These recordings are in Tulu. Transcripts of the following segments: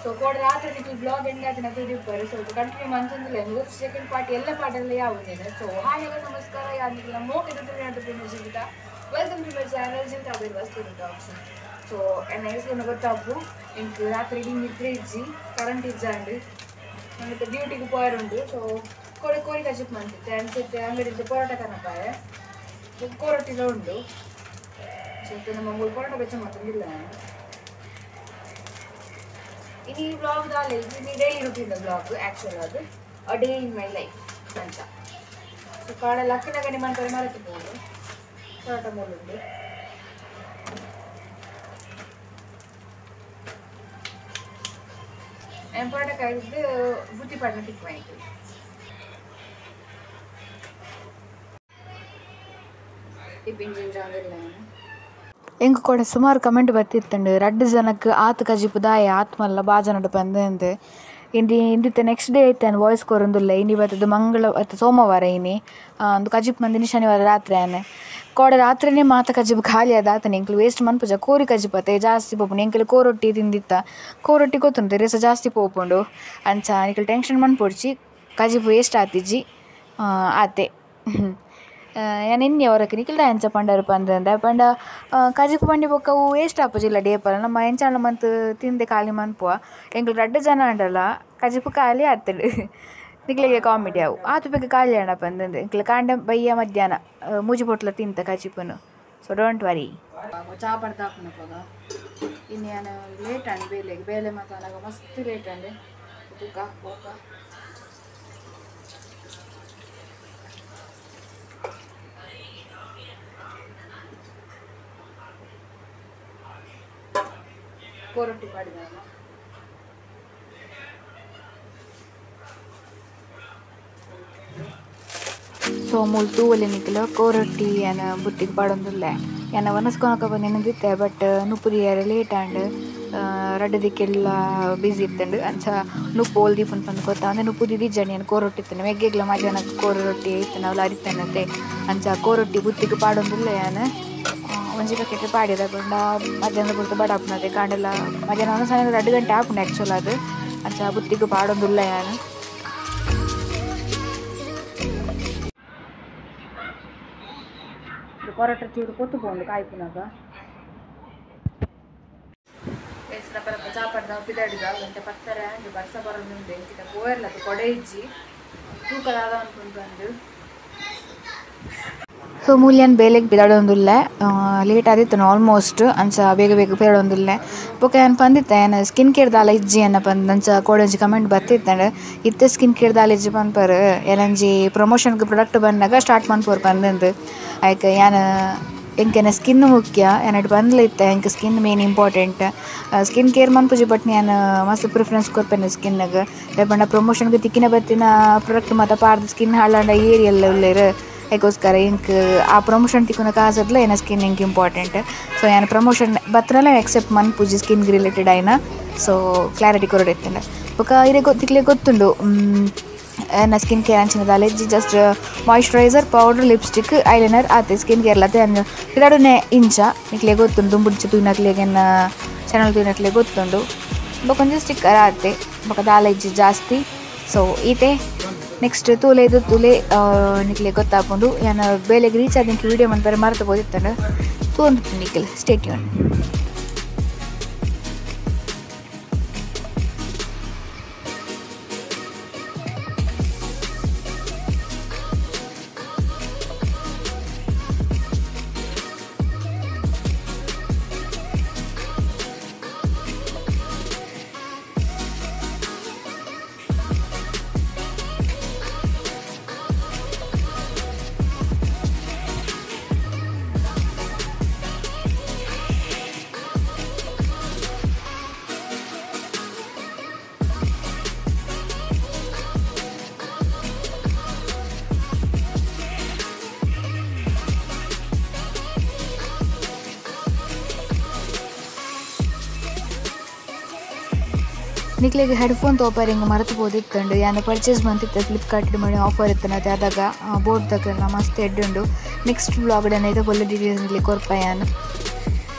ಸೊ ಕೋಡೆ ರಾತ್ರಿ ನಿಕ್ಲು ಬ್ಲಾಗ್ ಎಂಡ್ ಆದಿನ ತೂದಿಪ್ಪರು. ಸೊ ಕಂಟಿನ್ಯೂ ಮಂತೊಂದುಲ್ಲ ಸೆಕೆಂಡ್ ಪಾರ್ಟ್ ಎಲ್ಲ ಪಾರ್ಟ್ ಯಾವುದೇನೆ. ಸೊ ಹಾಯ್ ಹಲೋ ನಮಸ್ಕಾರ, ಯಾರು ನಿಕ್ಲ ಮೋಕೆ ತುಳುನಾಡ Jeevitha. Welcome to my channel Jeevitha Birvas talks. So ಎನ್ನ ಹೆಸರು ಗೊತ್ತಾಪು, ಎಂಕ್ ರಾತ್ರಿ ಇಡೀ ನಿದ್ರೆ ಇಜ್ಜಿ, ಕರೆಂಟ್ ಇಜ್ಜಾಂಡ್, ಮತ್ತೆ ಡ್ಯೂಟಿಗೆ ಪೋಯರುಂಡು. ಸೊ ಕೋಡೆ ಕೋರಿ ಕಜಿಪ್ ಮಂತಿತ್ತೆ ಅನ್ಸುತ್ತೆ, ಅಂಗಡಿಯಿಂದ ಪೊರೋಟ ಕನಪಾಯ ಕೋರೊಟ್ಟಿಲ ಉಂಡು. ಸೊ ನಮ್ಮ ಮೂರು ಪೊರೋಟ ಬೆಚ್ಚ ಮಾತೊಂದಿಲ್ಲ ನಾನು. ಇನ್ನು ಈ ಬ್ಲಾಗ್ ದಾಲೆ ಇದು ಡೈಲಿ ರುಟೀನ್ ಬ್ಲಾಗ್ ಆ್ಯಕ್ಚುಲ್ ಅದು a day in my life ಅಂತ. ಸೊ ಕಾಡ ಲಕ್ಕನಗಣಿ ಮಾಡ್ತಾರೆ ಮರೆತು ಬೋದು ಪೊರೋಟ ಮೂಲುಂಡು. ನಾನು ಪೊರೋಟ ಕಾಯ್ದು ಬುತ್ತಿ ಪಾಡಿನ ಟಿಕ್ ಆಯಿತು. ಎಂಕ್ ಕೂಡ ಸುಮಾರು ಕಮೆಂಟ್ ಬತ್ತಿತ್ತಂಡು, ರಡ್ಡು ಜನಕ್ಕೆ ಆತ್ ಕಜಿಪು ದಾಯ ಆತ್ಮಲ್ಲ ಬಾಜನಡು ಪಂದಂದು. ಇಂಡಿ ಇಂದಿತ್ತೆ ನೆಕ್ಸ್ಟ್ ಡೇ ಐತೆ ವಾಯ್ಸ್ ಕೊರೊಂದುಲ್ಲ. ಇಂಡಿ ಬತ್ತದು ಮಂಗಳ ಸೋಮವಾರ ಇನಿ ಒಂದು ಕಜಿಪು ಮಂದಿನಿ ಶನಿವಾರ ರಾತ್ರಿ ಆನೆ. ಕೋಡೆ ರಾತ್ರಿನೇ ಮಾತ ಕಜಿಪು ಖಾಲಿ ಆದ ಆತನೆ ಎಂಕ್ಲು ವೇಸ್ಟ್ ಮನ್ಪುಜ. ಕೋರಿ ಕಜಿಪತೆ ಜಾಸ್ತಿ ಪೋಪುಂಡು, ಎಂಕ್ಲು ಕೋರೊಟ್ಟಿ ತಿಂದಿತ್ತ, ಕೋರೊಟ್ಟಿ ಗೊತ್ತುಂಟು ರೇಸ ಜಾಸ್ತಿ ಪೋಪುಂಡು. ಅಂಚ ನಿಕ್ಲು ಟೆನ್ಷನ್ ಮನ್ಪೊಡ್ಚಿ, ಕಜಿಪು ವೇಸ್ಟ್ ಆತಿಜ್ಜಿ ಆತೆ. ಯಾನ್ ಎನ್ನಿ ಅವರಕ್ಕೆ ನಿಖಿಲ್ ಎಂಚ ಪಂಡರು ಪಂದಂದ ಪಂಡ ಕಜಿಪು ಪಂಡಿ ಬೊಕ್ಕ ಅವು ವೇಸ್ಟ್ ಆಪುಜಿಲ್ಲ ಡೇಪಲ ನಮ್ಮ ಎಂಚಾಂಡ ಮಂತ್ ತಿಂದೆ ಖಾಲಿ ಮನ್ಪುವ. ಎಂಕ್ಲು ರಡ್ಡು ಜನ ಅಂಡಲ ಕಜಿಪು ಖಾಲಿ ಆತಂಡು. ನಿಕ್ಲೆಗೆ ಕಾಮಿಡಿ ಅವು ಆತು ಬೇಗ ಖಾಲಿ ಆಂಡ ಪಂದಂದು. ಎಂಕ್ಲು ಕಾಂಡ ಬಯ್ಯ ಮಧ್ಯಾಹ್ನ ಮೂಜಿ ಪೊಟ್ಲ ತಿಂತ ಕಜಿಪುನು. ಸೊ don't worry. ಚಾ ಪಡ್ದಾಪುನಪಗ ಇನ್ನು ಯಾನ್ ಲೇಟ್ ಆಂಡ್ ಬೇಲೆಗೆ ಬೇಲೆ ಮಾತಾನಾಗ ಮಸ್ತ್ ಲೇಟ್ ಆಂಡ್ ತುಕ ಹೋಗ. ಕೋರೊಟ್ಟಿ ಪಾಡಿದ ಸೊ ಮೂಲು ತೂವಲೆ ನಿಕ್ಲು ಕೋರೊಟ್ಟಿ ಏನ ಬುತ್ತಿಗೆ ಪಾಡೊಂದುಲ್ಲೆ. ಏನ ವನಸ್ಕೊನಕ ಬಂದು ಬಟ್ ನುಪ್ಪು ದಿಯರೆ ಲೇಟ್ ಆಂಡ್ ರಡ್ಡು ದಿಕ್ಕೆಲ್ಲ ಬಿಸಿ ಇತ್ತಂಡು. ಅಂಚ ನುಪ್ಪು ಓಲ್ ದೀಪುನ್ ಪಂದ್ ಗೊತ್ತಾ ಅಂದ್ರೆ ನುಪ್ಪು ದಿಜ್ಜಂಡು ಏನು ಕೋರೊಟ್ಟಿ ಇತ್ತಂಡು ಮೆಗ್ಗೆಗ್ಲ ಮಧ್ಯಾಹ್ನ ಕೋರೊಟ್ಟಿ ಇತ್ತನ ಅವುಲ ಅರಿತನತೆ. ಅಂಚ ಕೋರೊಟ್ಟಿ ಬುತ್ತಿಗೆ ಪಾಡೊಂದುಲ್ಲೆ. ಯಾನ್ ಒಂಜಿ ಬಕೆಟ್ ಪಾಡಿದ ಪಂಡ ಮಧ್ಯಾಹ್ನ ಪೊರ್ತು ಬಡ ಆಪುನತೆ ಕಾಂಡೆಲ ಮಧ್ಯಾಹ್ನ ಒಂದು ಸಣ್ಣ 2 ಗಂಟೆ ಆಪುಂಡು ಆ್ಯಕ್ಚುಲ್ ಅದು. ಅಂಚ ಬುತ್ತಿಗೆ ಪಾಡೊಂದುಲ್ಲ ಯಾನ್. ಪೊರೋಟ ಚೂರು ಪೊತ್ತು ಪೋಂಡು ಕಾಯ್ಪುನಾಗ ಚಾಪಡ್ದ ಪಿದಾಡಿದ ಗಂಟೆ 10:30 ಆಂಡ್ ಬರ್ಸ ಬರೋದುಂಡು. ಎಂಕಿತ ಪೋಯರ್ಲತ್ತ ಕೊಡೆ ಇಜ್ಜಿ ತೂಕದಾದ ಅನ್ಕೊಂಡು ಬಂದು. ಸೊ ಮೂಲ್ಯನ್ ಬೇಲೆಗೆ ಪಿದಾಡೊಂದುಲ್ಲೆ, ಲೇಟ್ ಆದಿತ್ತು ಆಲ್ಮೋಸ್ಟ್. ಅಂಚ ಬೇಗ ಬೇಗ ಪಿದಾಡೊಂದುಲ್ಲೆ. ಬೊಕ್ಕ ಯಾನ್ ಪಂದಿತ್ತೆ ಏನ ಸ್ಕಿನ್ ಕೇರ್ ದಾಲ ಇಜ್ಜಿ ಅನ್ನ ಪಂದ್. ಅಂಚ ಕೋಡೆ ಒಂಜಿ ಕಮೆಂಟ್ ಬತ್ತಿತ್ತಂಡು, ಇತ್ತೆ ಸ್ಕಿನ್ ಕೇರ್ ದಾಲ ಇಜ್ಜಿ ಪನ್ಪರು ಏನಂಜಿ ಪ್ರಮೋಷನ್ಗೆ ಪ್ರಾಡಕ್ಟ್ ಬಂದಾಗ ಸ್ಟಾರ್ಟ್ ಮನ್ಪೋರು ಪಂದಂದು. ಆಯ್ಕೆ ಯಾನ್ ಎಂಕೆನ ಸ್ಕಿನ್ ಮುಖ್ಯ ಎನ್ನಟ್ ಬಂದ್ಲ ಇತ್ತೆ ಎಂಕ್ skin main important. Skin care ಮನ್ಪುಜಿ ಬಟ್ ಯಾನ್ ಮಸ್ತ್ ಪ್ರಿಫರೆನ್ಸ್ ಕೊರ್ಪೆನ ಸ್ಕಿನ್ಗೆ. ಪಂಡ ಪ್ರಮೋಷನ್ಗೆ ತಿಕ್ಕಿನ ಬತ್ತಿನ ಪ್ರಾಡಕ್ಟ್ ಮಾತ ಪಾರ್ದು ಸ್ಕಿನ್ ಹಾಳಾಂಡ ಏರಿಯಲ್ಲ ಉಲ್ಲೇರು. ಅದಕ್ಕೋಸ್ಕರ ಎಂಕ್ ಆ ಪ್ರಮೋಷನ್ ತಿಕ್ಕುನ ಕಾಸದ್ಲ ಏನ ಸ್ಕಿನ್ ಎಂಕ್ ಇಂಪಾರ್ಟೆಂಟ್. ಸೊ ಯಾನ್ ಪ್ರಮೋಷನ್ ಬತ್ತನಲ್ಲ ಎಕ್ಸೆಪ್ಟ್ ಮನ್ಪುಜಿ ಸ್ಕಿನ್ಗೆ ರಿಲೇಟೆಡ್ ಆಯ್ನ. ಸೊ ಕ್ಲಾರಿಟಿ ಕೊರಡಿತ್ತಂಡ. ಬೊಕ್ಕ ಇರೆ ತಿಕ್ಲೆ ಗೊತ್ತುಂಡು ಎನ್ನ ಸ್ಕಿನ್ ಕೇರ್ ಅಂಚಿನ ದಾಲೆಜ್ಜಿ, just moisturiser powder lipstick eyeliner ಆತೆ ಸ್ಕಿನ್ ಕೇರ್ ಲತೆ. ಪಿದಾಡುನೆ ಇಂಚ ನಿಕ್ಲೆ ಗೊತ್ತುಂಡು, ದುಂಬುಡ್ಚಿ ತೂನಕ್ಲೆಗೆ ಎನ್ನ ಚಾನಲ್ ತೂನಕ್ಲೆ ಗೊತ್ತುಂಡು. ಬೊಕ್ಕ ಒಂಜಿ ಸ್ಟಿಕ್ಕರ್ ಆತೆ ಬೊಕ್ಕ ದಾಲೆಜ್ಜಿ ಜಾಸ್ತಿ. ಸೊ ಈತೆ ನೆಕ್ಸ್ಟ್ ತೂಲೆ ಇದು ತೂಲೆ ನಿಕ್ಲೆ ಗೊತ್ತಾಪುಂಡು. ಯಾನ್ ಬೇಲೆಗೆ ರೀಚ್ ಆದ ವೀಡಿಯೋ ಮನ್ಪರೆ ಮರೆತು ಪೋದಿತ್ತಂಡು ತೂಂದು ನಿಕ್ಲ್ ಸ್ಟೇ ಟ್ಯೂನ್. ನಿಕ್ಲೆಗ್ ಹೆಡ್ಫೋನ್ ತೋಪರ್ ಹಿಂಗೆ ಮರೆತು ಪೋದಿತ್ತುಂಡು. ಯಾನ್ ಪರ್ಚೇಸ್ ಮಂತಿತ್ತೆ ಫ್ಲಿಪ್ಕಾರ್ಟ್ ಮಾಡಿ ಆಫರ್ ಇತ್ತನ ಅದಾಗ ಬೋರ್ಡ್ ತಕಲ್ಲ ಮಸ್ತ್ ಎಡ್ಡುಂಡು. ನೆಕ್ಸ್ಟ್ ಬ್ಲಾಗ್ ಐತೆ ಫುಲ್ ಡೀಟೇಲ್ಸ್ ನಿಕ್ಲೆ ಕೊರ್ಪ ಯಾನ್.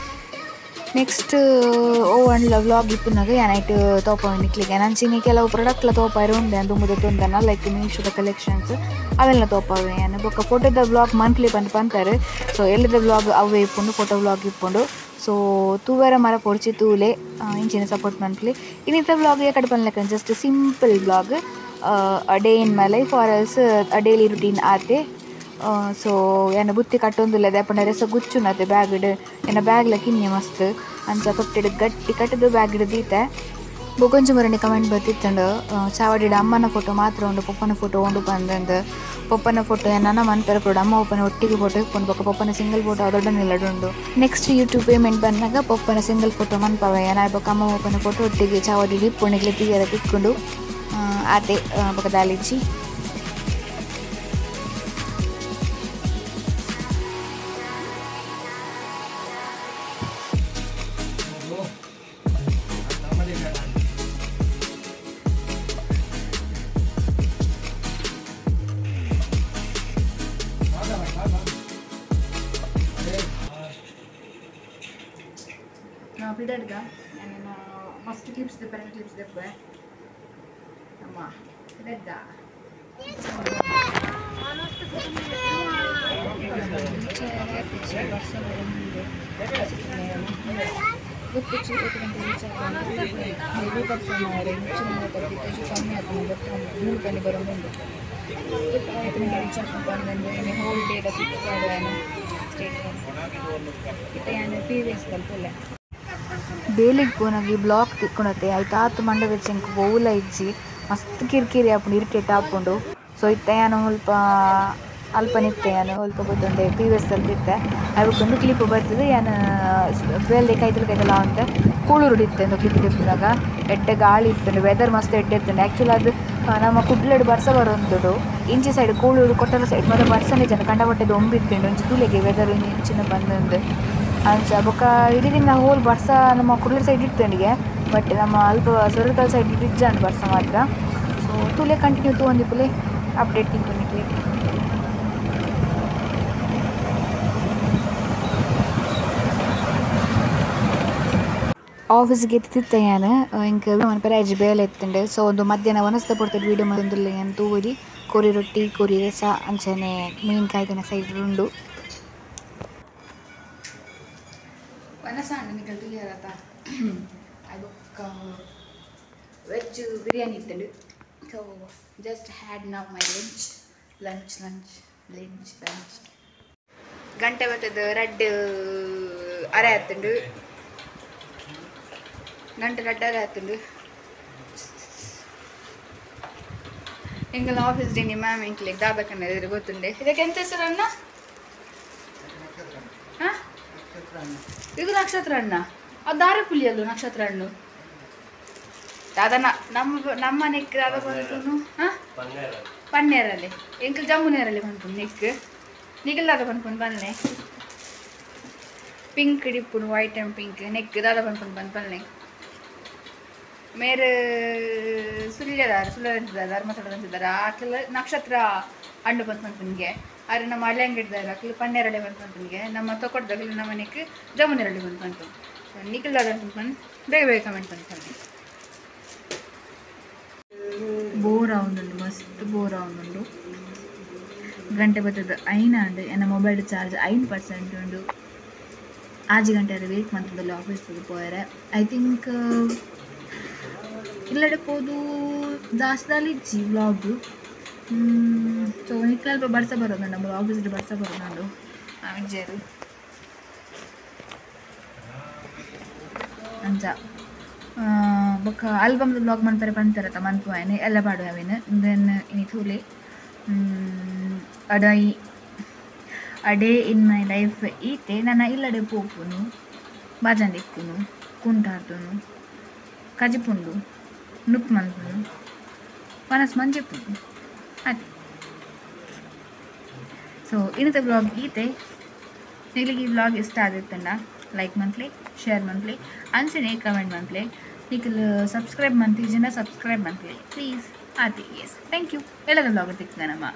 ನೆಕ್ಸ್ಟ್ ಓ ಅಂಡ್ಲ ವ್ಲಾಗ್ ಇಪ್ಪುನಾಗ ಯಾನೈಟ್ ತೋಪ ನಿಕ್ಲಿಗೆ ನಂಚಿನ ಕೆಲವು ಪ್ರಾಡಕ್ಟ್ಲ ತೋಪಾಯಿರು ಉಂಡೆ ದುಂಬುದ ತುಂದನ ಲೈಕ್ ಮೀಶೋದ ಕಲೆಕ್ಷನ್ಸ್ ಅವೆಲ್ಲ ತೋಪಾವೆ ಯಾನ್ ಬೊಕ್ಕ ಫೋಟೋದ ವ್ಲಾಗ್ ಮಂತ್ಲಿ ಪಂದ್ ಪಂತಾರೆ ಸೊ ಎಲ್ಲದ ವ್ಲಾಗ್ ಅವೇ ಇಪ್ಪುಂಡು ಫೋಟೋ ವ್ಲಾಗ್ ಇಪ್ಪುಂಡು ಸೊ ತೂವೆರ ಮರ ಪೊರ್ಚಿ ತೂಲೆ ಇಂಚಿನ ಸಪೋರ್ಟ್ ಮಂತ್ಲಿ ಇನ್ನಿತ ವ್ಲಾಗ್ ಯಾಕಡೆ ಪನ್ಲೆಕ್ಕ just simple vlog a day in my life or else a daily routine ಆತೆ ಸೊ ಎನ್ನ ಬುತ್ತಿ ಕಟ್ಟೊಂದುಲ್ಲ ದಾಪಂಡ ರೆಸ ಗುಚ್ಚುನತೆ ಬ್ಯಾಗ್ ಎನ್ನ ಬ್ಯಾಗ್ಲ ಕಿನ್ನೆ ಮಸ್ತ್ ಅಂಚ ತೊಟ್ಟಿಡು ಗಟ್ಟಿ ಕಟ್ಟದು ಬ್ಯಾಗ್ ದೀತೆ ಬೊಕೊಂಜಿ ಮರಣಿ ಕಮೆಂಟ್ ಬತ್ತಿತ್ತಂಡು ಚಾವಡಿಡ ಅಮ್ಮನ ಫೋಟೋ ಮಾತ್ರ ಉಂಡು ಪೊಪ್ಪನ ಫೋಟೋ ಉಂಡು ಪಂದಂದು ಪೊಪ್ಪನ ಫೋಟೋ ನನ್ನ ಮನ್ಪೆರ ಫೋಟೋ ಅಮ್ಮ ಒಪ್ಪನ ಒಟ್ಟಿಗೆ ಫೋಟೋ ಇಪ್ಪುಂಡು ಬೊಕ್ಕ ಪೊಪ್ಪನ ಸಿಂಗಲ್ ಫೋಟೋ ದೊಡ್ಡ ನಿಲ್ಲಡುಂಡು ನೆಕ್ಸ್ಟ್ ಯೂಟ್ಯೂಬ್ ಪೇಮೆಂಟ್ ಬಂದಾಗ ಪೊಪ್ಪನ ಸಿಂಗಲ್ ಫೋಟೋ ಮನ್ಪವೆ ಏನ ಬೊಕ್ಕ ಅಮ್ಮ ಒಪ್ಪನ ಫೋಟೋ ಒಟ್ಟಿಗೆ ಚಾವಡಿ ಇಪ್ಪುಣಿಗ್ಲೆ ತೀಯರ ತಿಕ್ಕೊಂಡು ಆತೆ ಬೊಕ್ಕ ದಾಲಿಚ್ಚಿ ಬಿಡಡ್ಗ ನಾನು ಫಸ್ಟ್ ಕ್ಲಿಪ್ಸ್ ದೆಪ್ಪರೆ ಕ್ಲಿಪ್ಸ್ ದೆಪ್ಪೆ ಅಮ್ಮ ಬಿಡಡ್ಗ ಹೋಲ್ ಡೇ ಕ್ಲಿಪ್ಸ್ ಕಲ್ಪಲ್ಲ ಬೇಲಿಗೆ ಪೋನಾಗಿ ಬ್ಲಾಕ್ ತಿಕ್ಕೊಳತ್ತೆ ಆಯ್ತಾತು ಮಂಡ ಬೆಚ್ಚಂಕ್ ಓಲ ಇಜ್ಜಿ ಮಸ್ತ್ ಕಿರಿಕಿರಿ ಆಪುಂಡು ಇರಿಟೇಟ್ ಆಪುಂಡು ಸೊ ಇತ್ತೆ ಯಾನು ಅಲ್ಪ ಅಲ್ಪ ನಿತ್ತೆ ಯಾನು ಅಲ್ಪ ಗೊತ್ತೊಂದೆ ಪಿ ವಿ ಎಸ್ ಇತ್ತೆ ಅವಕ್ಕೊಂದು ಕ್ಲಿಪ್ ಬರ್ತದೆ ಯಾನು ಬೇಲೆ ಕೈತಲ್ ಕೈತಲ ಅಂತ ಕೂಳೂರು ಇತ್ತೆ ಒಂದು ಕ್ಲಿಪ್ ತಿಪ್ಪುನಾಗ ಎಡ್ಡೆ ಗಾಳಿ ಇತ್ತು ವೆದರ್ ಮಸ್ತ್ ಎಡ್ಡೆ ಇತ್ತು ಆ್ಯಕ್ಚುಲಿ ಅದು ನಮ್ಮ ಕುಡ್ಲಡು ಬರ್ಸ ಬರೋಂದುಡು ಇಂಚಿ ಸೈಡ್ ಕೂಳೂರು ಕೊಟ್ಟಲ ಸೈಡ್ ಮತ್ತೆ ಬರ್ಸನೆ ಜನ ಕಂಡಪಟ್ಟೆದು ಒಂಬಿತ್ತುಂಡು ಒಂಜಿ ತೂಲೆಗೆ ವೆದರ್ ಇಂಚಿನ ಬಂದಂದು ಅಂಚ ಬೊಕ್ಕ ಇಡೀ ದಿನ ಹೋಲ್ ಬರ್ಸ ನಮ್ಮ ಕುಡ್ಲೂರು ಸೈಡ್ ಇತ್ತಂಡಿಗೆ ಬಟ್ ನಮ್ಮ ಅಲ್ಪ ಸೊರಕಲ್ ಸೈಡ್ ಇಜ್ಜಾಂಡ್ ಬರ್ಸ ಮಾತ್ರ ಸೊ ತೂಲೆ ಕಂಟಿನ್ಯೂ ತೂವೊಂದಿಪ್ಪುಲೆ ಅಪ್ಡೇಟ್ ತಿಂತು ಆಫೀಸ್ಗೆ ಎತ್ತಿತ್ತೆ ಯಾನು ಇಂಕ್ ಮನ್ಪೆರೆ ಐಜಿ ಬೇಲೆ ಎತ್ತುಂಡು ಸೊ ಒಂದು ಮಧ್ಯಾಹ್ನ ವನಸ್ತ ಪೊರ್ತುಡು ವೀಡಿಯೋ ಮಲ್ತೊಂದುಲ್ಲೆ ಯಾನ್ ತೂವೊಲಿ ಕೋರಿ ರೊಟ್ಟಿ ಕೋರಿ ರಸ ಅಂಚನೆ ಮೀನ್ ಕಾಯ್ದನ ಸೈಡ್ ಉಂಡು ವನಸಾಂಡ್ ನಿಕಲ್ ತುಲಿಯರತ ಅದೊಕ್ಕ ವೆಜ್ ಬಿರಿಯಾನಿ ಇತ್ತಂಡು ಸೊ ಜಸ್ಟ್ ಹ್ಯಾಡ್ ನಾವು my lunch lunch lunch lunch lunch ಗಂಟೆ ಬರ್ತದೆ ರಡ್ಡ್ ಅರೆ ಆತುಂಡು ಗಂಟೆ ರಡ್ಡ್ ಅರೆ ಆತುಂಡು ಎಂಗಲ ಆಫೀಸ್ ಡೇ ನಿಮ್ಮ ಮ್ಯಾಮ್ ಎಂಕ್ಲೆಗ್ ದಾದ ಕಣ್ಣು ಗೊತ್ತುಂಡೆ ಇದಕ್ಕೆ ಎಂತ ಹೆಸರು ಅಣ್ಣ ಹಾಂ ಇದು ನಕ್ಷತ್ರ ಅಣ್ಣ ಅದು ದಾರೆ ಪುಲಿ ಅಲ್ಲ ನಕ್ಷತ್ರ ಹಣ್ಣು ದಾದನ ನಮ್ಮ ನಮ್ಮ ನೆಕ್ ದಾದ ಬಂತು ಹಾಂ ಪನ್ನೇರಲ್ಲಿ ಎಂಕಲ್ ಜಮ್ಮುನೇರಲ್ಲಿ ಬಂತು ನೆಕ್ ನಿಗಲ್ ದಾದ ಬಂದ್ಕೊಂಡು ಬನ್ನೆ ಪಿಂಕ್ ಡಿಪ್ಪುನು ವೈಟ್ ಆ್ಯಂಡ್ ಪಿಂಕ್ ನೆಕ್ ದಾದ ಬಂದ್ಕೊಂಡು ಬಂದು ಬನ್ನೆ ಮೇರೆ ಸುಳ್ಯದಾರ ಸುಳ್ಯದಂತಿದ್ದಾರೆ ಧರ್ಮಸ್ಥಳದಂತಿದ್ದಾರೆ ಆಕಲ ನಕ್ಷತ್ರ ಹಣ್ಣು ಬಂದು ಬಂತನಿಗೆ ಆದ್ರೆ ನಮ್ಮ ಹಳ್ಳಿ ಅಕ್ಲು ಪನ್ನೇರಳೆ ಬಂತು ಬಂತನಿಗೆ ನಮ್ಮ ತೊಕೊಡ್ದಾಗಲಿ ನಮ್ಮ ಮನೆಗೆ ಜಮುನೇರಳೆ ಬಂತು ಬಂತು ನಿಖಿಲ್ ದಾದ ಬಂದು ಬೇಗ ಬೇಗ ಕಮೆಂಟ್ ಬಂತು ಬೋರ್ ಆವೊಂದುಂಡು ಮಸ್ತ್ ಬೋರ್ ಆವೊಂದುಂಡು ಗಂಟೆ ಬರ್ತದೆ ಐನಾಂಡ್ ಎನ್ನ ಮೊಬೈಲ್ ಚಾರ್ಜ್ 5% ಉಂಡು ಆಜಿ ಗಂಟೆ ಅದು ವೇಟ್ ಮಂತುಂಡಲ್ಲ ಆಫೀಸ್ ಪೋಯರೆ I think ಇಲ್ಲಡೆ ಪೋದು ಜಾಸ್ತಿ ಇಜ್ಜಿ ವ್ಲಾಗ್ ಸೊ ನಿಕ್ಲಲ್ಪ ಬರ್ಸ ಬರೋದು ನಮ್ಮ ಆಫೀಸ್ ಬರ್ಸ ಬರೋದು ವಿಜಯರು ಅಂಚ ಬೊಕ್ಕ ಆಲ್ಬಮ್ದ ಬ್ಲಾಗ್ ಮನ್ಪೆರೆ ಪಂತೆರತ ಮನ್ಪುವಾಯ್ನೆ ಎಲ್ಲ ಪಾಡುವೆ ಅವೇನು then ಇನಿ ತೂಲೆ ಅಡೈ a day in my life ಈತೆ ನನ್ನ ಇಲ್ಲಡೆ ಪೋಪುನು ಬಾಜಂಡ್ ಇಕ್ಕುನು ಕುಂಟಾರ್ತುನು ಕಜಿಪುಂಡು ನುಪ್ಪು ಮನ್ಪುನು ವನಸ್ ಮಂಜೆಪುನು ಅದೇ ಸೊ ಇನ್ನಿತ ಬ್ಲಾಗ್ ಈತೆ ನಿಗಳಿಗೆ ಈ ಬ್ಲಾಗ್ ಇಷ್ಟ ಆಗಿತ್ತಂಡ ಲೈಕ್ ಮಂತ್ಲಿ ಶೇರ್ ಮಂತ್ಲಿ ಅಂಚನೆ ಕಮೆಂಟ್ ಮಂತ್ಲಿ ನಿಖಲ್ ಸಬ್ಸ್ಕ್ರೈಬ್ ಮಂತಿ ಜನ ಸಬ್ಸ್ಕ್ರೈಬ್ ಮಂತ್ಲಿ ಪ್ಲೀಸ್ ಆತಿ ಎಸ್ thank you ಎಲ್ಲದ ಬ್ಲಾಗ್ ತಿಕ್ತನಮ್ಮ.